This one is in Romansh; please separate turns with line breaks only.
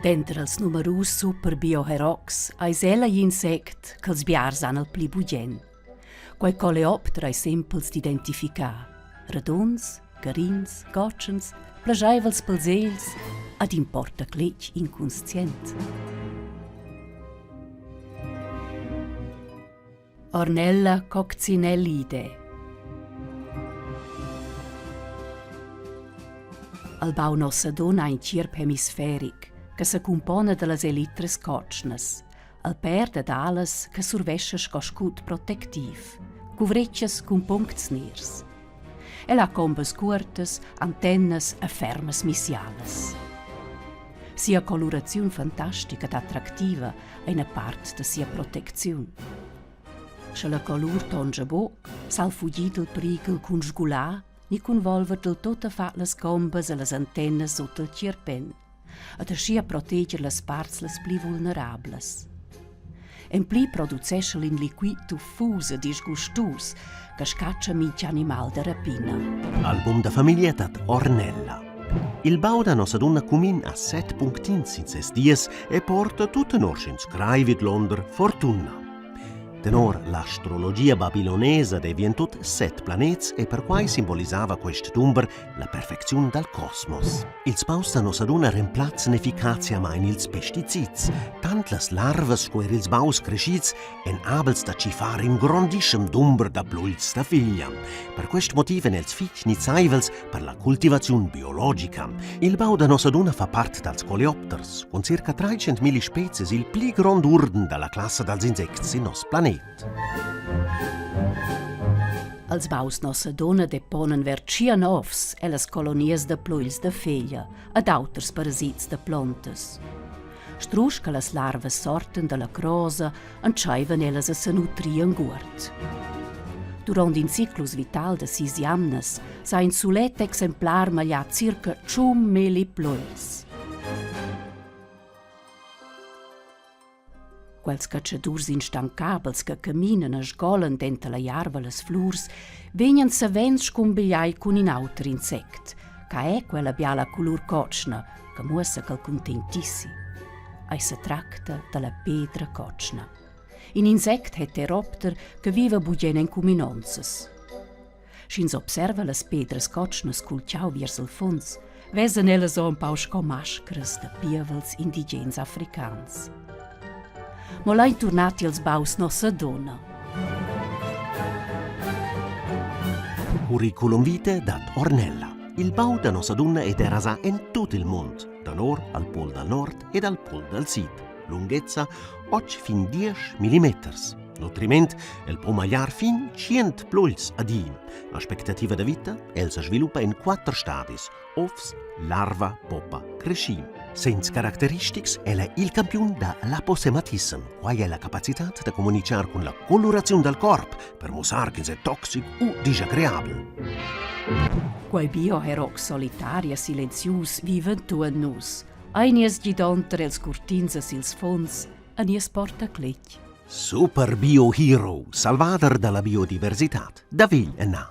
Denter els numerus superbioherox eis ella gl'insect ch'els biars han il pli bugen. Quei coleopter ei sempels d'identificar. Radunds, carins, cotschens, plascheivels pels egls ad in portacletg inconscient. Ornella Coccinellide. Al bau nossa donna ha in tgierp hemisferic che secumpona dallas elitras cotschnas, al pèr dad alas che survescha sco scut protectiv, cuvretschas cun puncts ners. El ha combas cuortas, antennas e fermas missialas. Sia coluraziun fantastica ed attractiva è ina part da sia protecziun. Sche la colur tonscha buc, s'al fugir dal prighel cun sgular ni cun volver del tuttafatg las combas e las antennas sut il tgierpen ed aschia proteger las parts las pli vulnerablas. En pli producescha el in liquid tuffus e disgustus che scatscha mintga animal da rapina.
Album da famiglia dad Ornella. Il bau da Nossadunna cumin ha set punctins in ses dies e porta tut tenor sch'ins crai vidlonder fortuna. Tenor l'astrologia babilonesa devi en tut set planets e perquai simbolisava quest dumber la perfecziun dal cosmos. Ils baus da Nossadunna remplazzan efficaziamain ils pesticids. Tant las larvas sco er ils baus creschids èn abels da tschiffar in grondischem dumber da plugls da figlia. Per quest motiv èn els fitg nizzaivels per la cultivaziun biologica. Il bau da Nossadunna fa part dals coleopters, cun circa 300.000 spezias il pli grond urden da la classa dals insects sin noss planet.
Els baus Nossadunna deponan ver tschien ovs ellas colonias da plugls da feglia ed auters parasits da plontas. Strusch che las larvas sortan dalla crosa, entscheivan ellas a senutrir en guard. Duront in ciclus vital da sis jamnas sa in sulet exemplar magliar circa tschun milli plugls. Quels catschadurs instancabels che caminan e sgolan denter la jarva las flurs vegnan savens scumbigliai cun in auter insect, che è quella biala colur cotschna che muossa ch'el cuntentissi. Ei setracta dalla pedra cotschna. In insect heteropter che viva bugen en cuminonzas. Sch'ins observa las pedras cotschnas cul tgau viers il funs, vesan ellas empau sco mascras da pievels indigens africans. Mo lein turnar tiels baus Nossadunna.
Curriculum vitae dat Ornella. Il bau da Nossadunna è derasà en tut il mund, danor al pol dal nord ed al pol dal sid. Lunghezza 8 fin 10 millimeters. Nutriment, el po magliar fin 100 plugls a di. Aspectativa da vita, el sa sviluppa en quatter stadis: ovs, larva, poppa, creschì. Segns caracteristics el è il campiun da l'aposematissem. Quai è la capacitad da communichar cun la coluraziun dal corp per mussar ch'ins è toxic u disagreabel.
Quei bioherox solitari e silenzius viva entuorn nus. Ei nies gidonter els curtins e sils funs, a nies portacletg.
Super Bio Hero, salvader dalla biodiversitad, da vegl ennà.